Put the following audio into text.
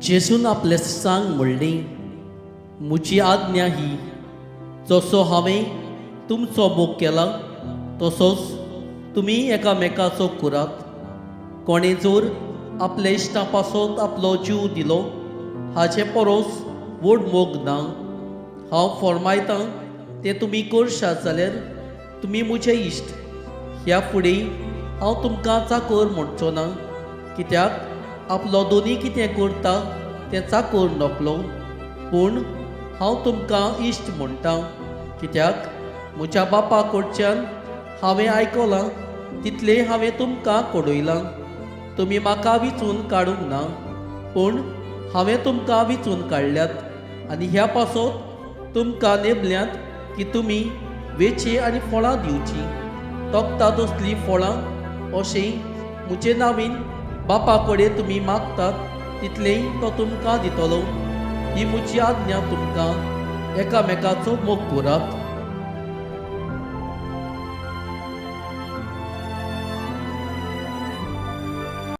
जेजून आपले सांग म्हणली, म्हजी आज्ञा ही, जसो हांवें तुमचो मोग केला तसोच तुमी एकामेकाचो करात. कोणें जर आपल्या इश्टा पासत आपलो जीव दिलो हाचे परस व्हड मोग ना. हांव फॉर्मायतां तें तुमी करशात जाल्यार तुमी म्हजे इश्ट. ह्या फुडें हांव तुमकां चाकर म्हणचो ना, कित्याक आपलो दोनी कितें करता तें चाकर नकलो. पूण हांव तुमकां इश्ट म्हणटा, कित्याक म्हज्या बापा कडच्यान हांवें आयकलां तितलें हांवें तुमकां कळयलां. तुमी म्हाका विचून काडूंक ना, पूण हांवें तुमकां विचून काडल्यात आनी ह्या पासत तुमकां नेमल्यात की तुमी वेची आनी फळां दिवचीं, तोखता तसलीं फळां, अशें म्हजे नांवान बापा कडेन तुमी मागतात तितलेंय तो तुमकां दितलो. ही म्हजी आज्ञा तुमकां, एकामेकाचो मोग करात.